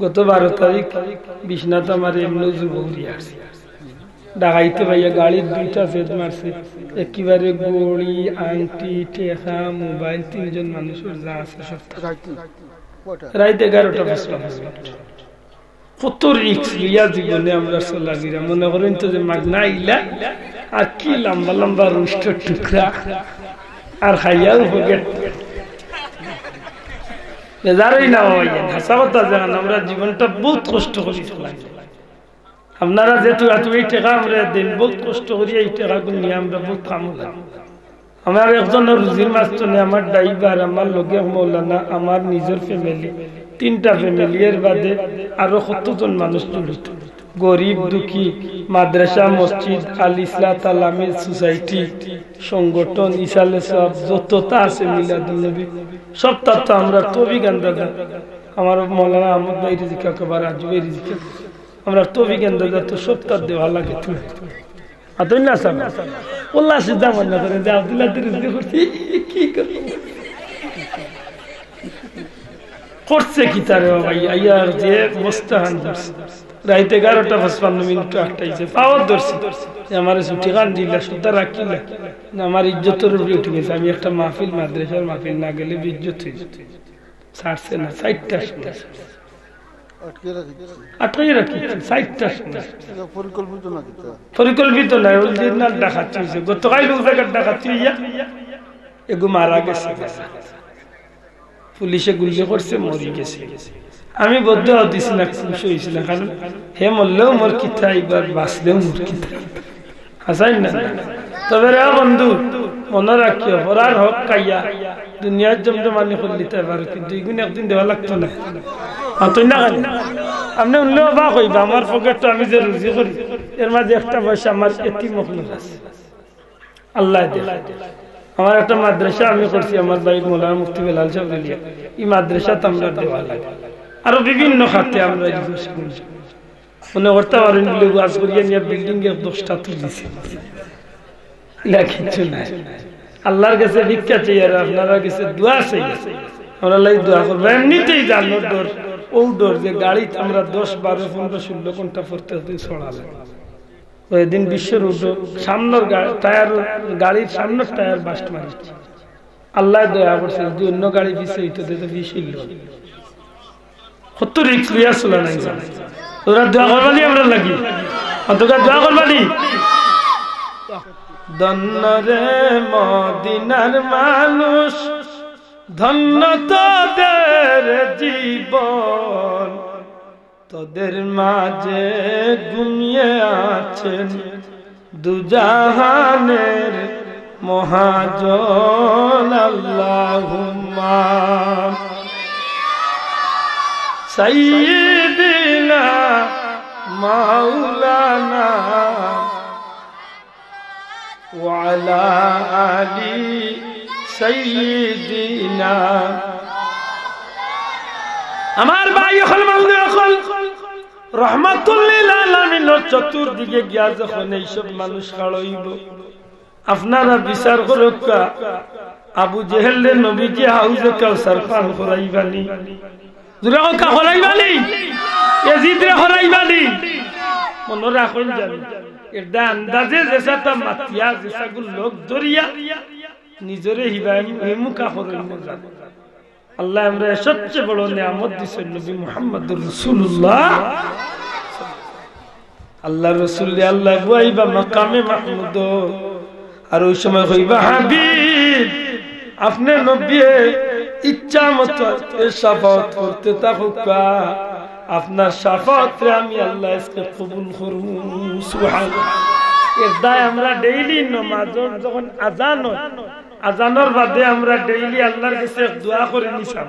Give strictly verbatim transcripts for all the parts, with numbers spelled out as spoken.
গত বারো তারিখ বিশ্বনাথ আমার এমনি যুবক উড়িয়া আসছে। ডাকাইতে পাইয়া গাড়ির দুইটা ফেদ মারছে, একেবারে ঘড়ি, আংটি, টেকা, মোবাইল, তিনজন মানুষর যা আছে সব। রাইত এগারোটা পাঁচপান্ন মিনিট। কত রিস্ক লইয়া জীবনে আমরা চলাফিরা। মনে করইন তো যে মাগনা আইলা, আর কি লম্বা লম্বা রুষ্টর টুকরা, আর খাইয়াও পকেট। বেজার অই না বাবা, ইয়ে হাছা কথা জান, আমরা জীবনটা বউত কষ্ট করি চলাই। আপনারা যে তুই তুই এই টেকা আমরা দিন, বউত কষ্ট করি এই টেকা গুনি আমরা বউত কাম লাগে। আমার একজনর রুজির মাস্টর নাই, আমার ড্রাইভার, আমার লগে মৌলানা, আমার নিজর ফ্যামিলি, তিনটা ফ্যামিলি, এর বাদে আরো কতজন মানুষ জড়িত, গরিব দুঃখী, মাদ্রাসা, মসজিদ, আল ইসলাহ, তালামিজ, সোসাইটি, সংগঠন, ইসালে সব যততা আছে, মিলাদুন নবী, সবতার তো আমরার তৌফিক আন্দাজা। আমার মৌলানা আহমদ ভাইরে জিকাউক্কা বা রাজু ভাইরে জিকাউক্কা, আমরার তৌফিক আন্দাজা তো সবতার দেওয়া লাগে। তুমি আতই না সাহেব, আল্লাহ সিদ্ধা মনে করে যে আব্দুল্লাহ রুজি করছি, কি করবো? করছে কিতা রে বাবা, আইয়া যে মোস্তাহান ধরছে। রাইত এগারোটা পাঁচপান্ন মিনিট আটকাইছে, পাওয়ার ধরছি যে আমার ছুটি কান দিলা, সুতা রাখিলা। না, আমার ইজ্জতর উপরে উঠি গেছে। আমি একটা মাহফিল, মাদ্রাসার মাহফিল না গেলে বেইজ্জত অই যাইতো। ছাড়ছে না, চাইরটার সময়। আটকে রাখি। আটকে রাখি, চাইরটার সময়। এটা পরিকল্পিত না কিতা? পরিকল্পিত নায়, অরিজিনাল ডাকাতি অইছে। গতকাইল অউ জাগাত ডাকাতি অইয়া এগু মারা গেছে। পুলিশে গুলি করছে, মরি গেছে। আমি বদদোয়া দিছি না, খুশি অইছি না, কারণ হে মরলেও মোর কিতা, এবার বাঁচলেও মোর কিতা। হাছাই না? তবে রে বন্ধু, মনো রাখিও, পরার হক খাইয়া দুনিয়ার জমজমানি করলিতায় পারো, কিন্তু ইগুন একদিন দেওয়া লাগতো না। আতই না কেনে? আপনে হুনলে অবাক অইবা, আমার পকেটো আমি যে রুজি করি, এর মাঝে একটা পয়সা আমার এতিম অকলর আছে। আল্লায় দেয়। আমার একটা মাদ্রাসা আমি করছি, আমার ভাই মৌলানা মুফতি বেলাল সাহেব বলিয়া, ই মাদ্রাসাত আমরার দেওয়া লাগে। আরো বিভিন্ন খাতে আমরা এই জিনিস করি। মনে করতা পারইন বুলে ওয়াজ করিয়া নিয়া বিল্ডিং এর দশটা তুলিছে। ইলা কিচ্ছু নাই। আল্লার গেছে ভিক্ষা চাই আর আপনারার গেছে দোয়া চাই। আমরার লাগি দোয়া করবা। এমনিতেই জানর ডর, অউ ডর যে গাড়িত আমরা দশ, বারো, পনরো, ষোলো ঘন্টা প্রত্যেক দিন চড়া লাগে। ওই দিন বিশ্ব রোডো সামনর গা-, টায়ার, গাড়ির সামনর টায়ার বাস্ট মারিছে। আল্লায় দয়া করছে, যদি অন্য গাড়ি পিছে অইতো, তে তো বিষ অইলো। কত রিস্ক লইয়া চলা নাই জানো? তোরা দোয়া করবানি আমরার লাগি? অন্তত দোয়া করবানি? ধন্য রে মদিনার মানুষ, ধন্য তোদের জীবন, তোদের মাঝে ঘুমিয়ে আছেন দুজাহানের মহাজন। আল্লাহুম্মা সাইয়্যিদিনা মাওলানা ওয়ালা আলি সাইয়্যিদিনা। আমার ভাই অকল, বন্ধু অকল, রহমাতুল্লিল আলামিনর চতুর্দিকে গিয়া যখন এইসব মানুষ খাড়ইবো, আপনারা বিচার করউক্কা, আবু জেহেলরে নবীজিয়ে হাউজে কাউসার পান করাইবানি? জুরে কউক্কা, করাইবানি? এজিদরে করাইবানি? মনো রাখইন জানি, এরদা আন্দাজে যেসাতা মাতিয়া, যেসাগুর লগ ধরিয়া, নিজরে হিবায় হেমুকা করইন মজা। আল্লায় আমরারে সবচেয়ে বড় নিয়ামত দিছইন নবী মুহাম্মদুর রাসূলুল্লাহ। আল্লার রসুলরে আল্লায় বওয়াইবা মাকামে মাহমুদো। আর ওই সময় কইবা, "হাবিব, আপনে নবীয়ে ইচ্ছা মতো এর শাফাআত করতে থাকউক্কা, আপনার শাফাআতরে আমি আল্লায় আইজকে কবুল করমু।" সুবহানাল্লাহ। এরদায় আমরা ডেইলি নমাজর যখন আজান অয়, আজানর বাদে আমরা ডেইলি আল্লার গেছে এক দোয়া করি নি সাব।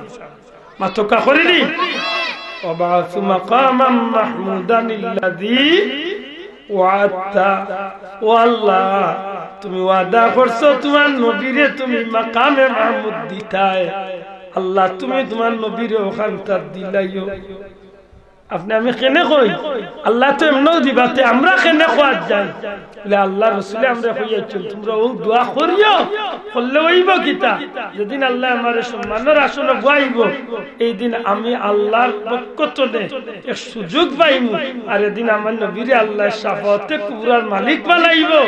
মাতউক্কা, করি নি? "ওয়াবআস মাকামান মাহমুদান আল্লাযী ওয়াআদতা।" ও আল্লাহ, তুমি ওয়াদা করছো তুমার নবীরে তুমি মাকামে মাহমুদ দিতায়। আল্লাহ, তুমি তুমার নবীরে অখানতা দিলাইও। আপনে আমি কেনে কই? আল্লায় তো এমনেউ দিবা, তে আমরা কেনে কওয়াত যাই? বলে, আল্লার রসুলে আমরারে কইয়া দিছইন, তুমরা অউ দোয়া করিও, করলে অইবো কিতা? যেদিন আল্লায় আমারে সম্মানর আসনো বওয়াইবো, এইদিন আমি আল্লার পক্ষ তনে এক সুযোগ পাইমু, আর এদিন আমার নবীরে আল্লায় শাফাওয়াতে কুবরার মালিক বানাইবো,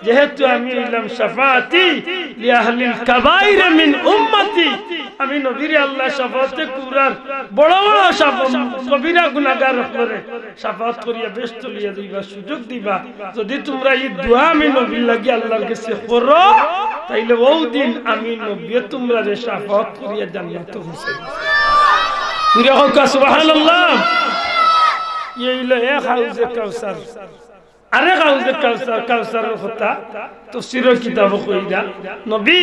যেহেতু আমি অইলাম শাফাআতি লিআহলিল কাবাইর মিন উম্মতি। আমি নবীরে আল্লায় শাফাওয়াতে কুবরার বড় বড় শাফ-, কবিরা গুনাগার অকলরে শাফাআত করিয়া বেহেস্তো লইয়া যাইবার সুযোগ দিবা। যদি তুমরা ই দোয়া আমি নবীর লাগি আল্লার গেছে করো, তাইলে অউ দিন আমি নবীয়ে তুমরারে শাফাআত করিয়া জান্নাতো পৌঁছাইমু। জুরে কউক্কা সুবহানাল্লাহ। ই অইলো এক হাউজে কাউসার। আরেক হাউজে কাউসার, কাউসারর কথা তফসিরর কিতাবো কইরা, নবী,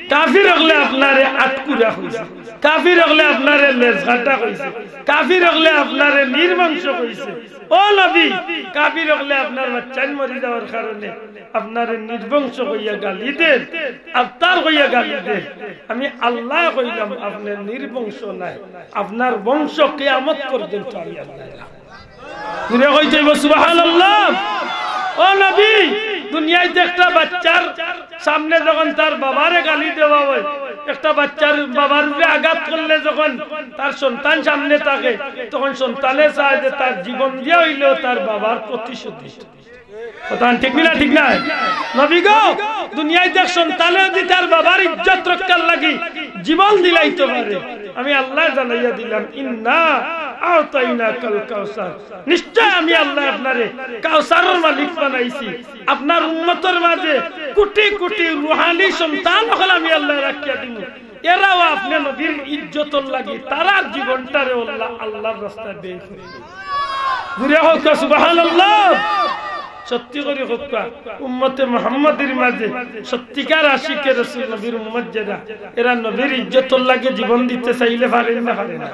কাফির অকলে আপনারে আটকুরা কইছে, কাফির অকলে আপনারে লেজ কাটা কইছে, কাফির অকলে আপনারে নির্বংশ কইছে। ও নবী, কাফির অকলে আপনার বাচ্চাইন মরি যাওয়ার কারণে আপনারে নির্বংশ কইয়া গালি দের, আবতার কইয়া গালি দের। আমি আল্লায় কইলাম, আপনে নির্বংশ নায়, আপনার বংশ কিয়ামত পর্যন্ত আমি আল্লায় রাখমু। জুরে কইতে অইবো সুবহানাল্লাহ। ও নবী, দুনিয়াইত একটা বাচ্চার সামনে যখন তার বাবারে গালি দেওয়া অয়, একটা বাচ্চার বাবার উপরে আঘাত করলে যখন তার সন্তান সামনে থাকে, তখন সন্তানে চায় যে তার জীবন দিয়া অইলেও তার বাবার প্রতিশোধ নিতে। কথা ঠিক নি না? ঠিক নায়? নবী গো, দুনিয়াইত এক সন্তানে যদি তার বাবার ইজ্জত রক্ষার লাগি জীবন দিলাইতো পারে, আমি আল্লায় জানাইয়া দিলাম, ইন্না আ'তাইনাকাল কাউসার। নিশ্চয় আমি আল্লায় আপনারে কাউসারর মালিক বানাইছি। আপনার উম্মতর মাঝে কুটি কুটি রুহানি সন্তান অকল আমি আল্লায় রাখিয়া দিমু। এরাও আপনে নবীর ইজ্জতর লাগি তারার জীবনটারে আল্লাহ, আল্লার রাস্তায় ব্যয় করি। জুরে কউক্কা সুবহানাল্লাহ। সত্যি করি কউক্কা, উম্মতে মুহাম্মাদির মাঝে সত্যিকার আশিকে রসুল নবীর উম্মত যেরা, এরা নবীর ইজ্জতর লাগি জীবন দিতে চাইলে পারের না, পারে না?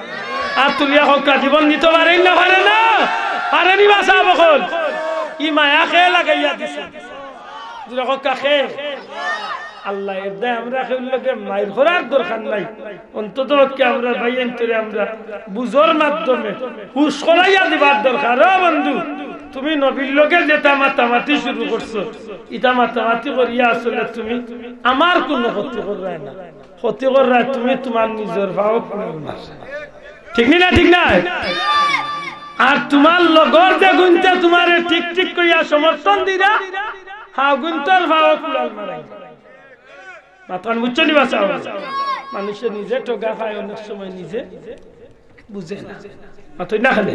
আত তুলিয়া কউক্কা, জীবন দিতো পারের না, পারে না? পারে নি বা সাব অকল? ই মায়া কে লাগাইয়া দিছে? জুরে কউক্কা কে? আল্লায়। এরদায় আমরা কেউর লগে মাইর করার দরকার নাই। অন্তত পক্ষে আমরা ভাইয়াইন্তরে আমরা বুঝর মাধ্যমে হুশ করাইয়া দিবার দরকার। ও বন্ধু, তুমি নবীর লগে যেটা মাতামাতি শুরু করছো, ইটা মাতামাতি করিয়া আসলে তুমি আমার কুনু ক্ষতি কররায় না, ক্ষতি কররায় তুমি তুমার নিজর পাও কুড়াল মাররায়। ঠিক নি না? ঠিক নায়? আর তুমার লগর যেগুইন্তে তুমারে ঠিক ঠিক কইয়া সমর্থন দিরা, হগুইন্তর পাও কুড়াল মারাই। মাতখান বুঝছো নি বা সাব? মানুষে নিজে ঠগা খায় অনেক সময়, নিজে বুঝে না। মাতইন না কেনে?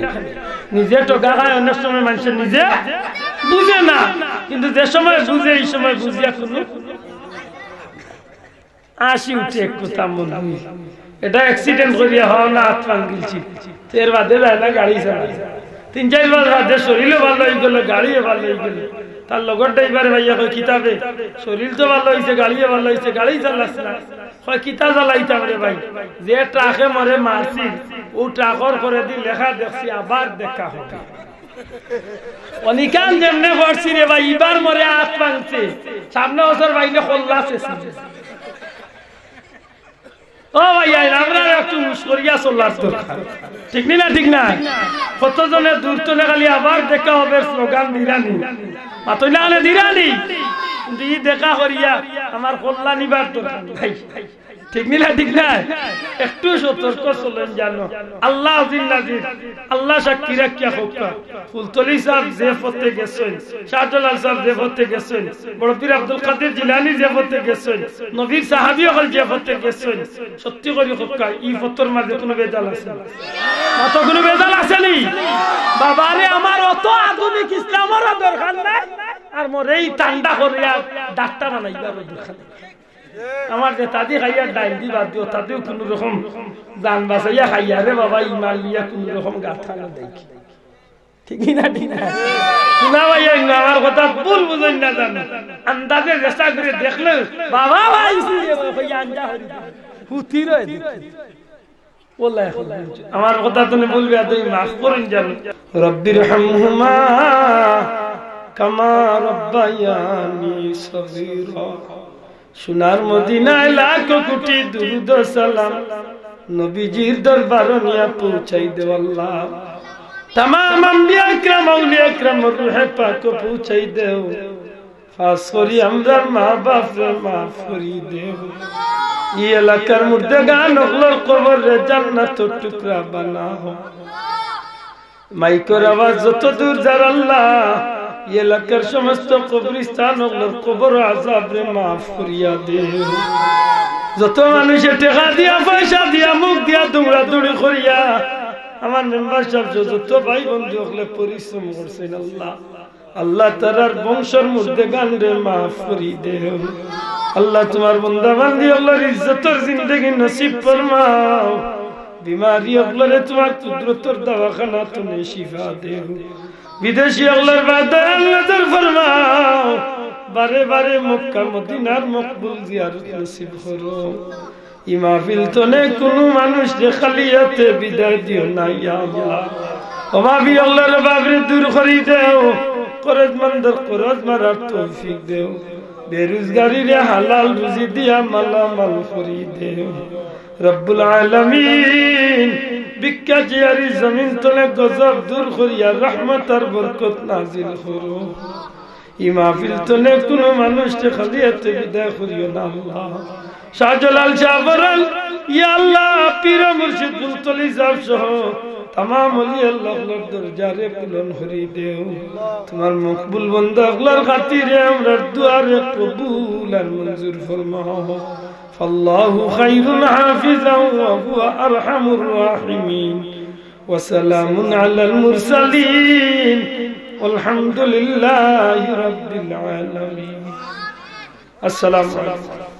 নিজে ঠগা খায় অনেক সময়, মানুষে নিজে বুঝে না। কিন্তু যে সময় বুঝে, ই সময় বুঝিয়া কুনু আসি উঠে একটু তামন হই। এটা accident করিয়া হও না, আত ভাঙ্গিলছি। এর বাদে যায় না গাড়ি চালায়। তিন চাইর মাস বাদে শরীলও ভালা অইগেলো, গাড়িও ভালা অইগেলো। তার লগর ড্রাইভারে ভাইয়া কয়, "কিতা বে, শরীল তো ভালা অইছে, গাড়িও ভালা অইছে, গাড়ি চালাস না?" কয়, "কিতা চালাইতাম রে ভাই, যে ট্রাকে মরে মারছিল, অউ ট্রাকর পরেদি লেখা দেখছি, আবার দেখা হবে।" অনিকান যেমনে পড়ছি রে ভাই, ইবার মরে আত ভাঙছে, সামনে বছর ভাইলে কল্লা শেষ।" ও ভাইয়াইন, আমরার একটু হুশ করিয়া চলার দরকার। ঠিক নি না? ঠিক না? কতজনে দূর তনে খালি "আবার দেখা হবে" স্লোগান দিরা নি। মাতইন না কেনে? দিরা নি। কিন্তু ই দেখা করিয়া আমার কল্লা নিবার দরকার নাই। ঠিক নি না? ঠিক না? একটু সতর্ক চলইন জানো। আল্লাহ আজিজ নাজির, আল্লাহ সাক্ষী রাখিয়া কউক্কা। ফুলতলি সাব যে পথে গেছইন, শাহজালাল সাব যে পথে গেছইন, বড় পীর আব্দুল কাদির জিলানী যে পথে গেছইন, নবীর সাহাবী অকল যে পথে গেছইন, সত্যি করি কউক্কা, ই পথর মাঝে কুনু ভেজাল আছে নি? মাতো, কুনু ভেজাল আছে নি? বাবারে, আমার অত আধুনিক ইসলামরও দরকার নাই, আর মোর এই ঠান্ডা করিয়া ডাক্তার বানাইবারও দরকার নাই। আমার যেতাদি খাইয়ার ডাইলদি বাদ দিও, তাদিও কুনু রকম জান বাচাইয়া খাইয়ার রে বাবা, ইমান লইয়া কুনু রকম গাত খানো দেখি। ঠিক না? ঠিক না? হুনা ভাইয়াইন, আমার কথা ভুল বুঝইন না জানো। আন্দাজে চেষ্টা করি দেখলে, বাবা ভাই, কইয়া আঞ্জা হরি। হুতি রয় দেখি। ওলা এখন আমার কথা তুমি ভুল বেয়াদবি মাফ করইন জানো। রব্বির হামহুমা কামা রব্বায়ানি সগীরা। সোনার মদিনায় লাখ কোটি দুরুদ ও সালাম, নবীজির দরবার নিয়া পৌঁছাই দেও আল্লাহ। তামাম আম্বিয়া একরাম, আউলিয়া একরামর রুহে পাকো পৌঁছাই দেও। খাস করি আমরার মা বাপরে মাফ করি দেও। ই এলাকার মুর্দেগান অকলর কবররে জান্নাতর টুকরা বানাও। মাইকর আওয়াজ যত দূর যার আল্লাহ, ই এলাকার সমস্ত কবরস্থান অকলর কবর আজাবরে মাফ করিয়া দেও। যত মানুষে টেকা দিয়া, পয়সা দিয়া, মুখ দিয়া দৌড়াদৌড়ি করিয়া, আমার মেম্বার সাব সহ যত ভাই বন্ধু অকলে পরিশ্রম করছইন আল্লাহ, আল্লাহ তারার বংশর মুর্দেগানরে মাফ করি দেও। আল্লাহ তুমার বন্দা বান্দি অকলর ইজ্জতর জিন্দেগি নসিব ফরমাও। বিমারি অকলরে তুমার কুদরতর দাওয়াখানা থনে শিফা দেও। বিদেশি অকলর বাদে নজর ফরমাও। বারে বারে মক্কা মদিনার মকবুল জিয়ারত নসিব করো। ই মাহফিল থনে কুনু মানুষরে খালি আতে বিদায় দিও না, ইয়া আল্লাহ। অভাবী অকলর অভাবরে দূর করি দেও, করজমন্দর করজ মারার তৌফিক দেও, বেরুজগারিরে হালাল রুজি দিয়া মালামাল করি দেও। রব্বুল আলামিন, ভিক্ষা জিয়ারি জমিন থনে গজব দূর করিয়া রহমত আর বরকত নাজিল করো। ই মাহফিল থনে কুনু মানুষরে খালি আতে বিদায় করিও না আল্লাহ। শাহজালাল শাহবরান, ইয়া আল্লাহ, পীর মুর্শিদ ফুলতলি সাব সহ তামাম অলি আল্লাহ অকলর দরজারে বুলন্দ করি দেও। তুমার মকবুল বন্দা অকলর খাতিরে আমরার দোয়ারে কবুল আর মঞ্জুর ফরমাও। فالله خير حافظا وهو أرحم الراحمين. وسلام على المرسلين. والحمد لله رب العالمين. السلام عليكم.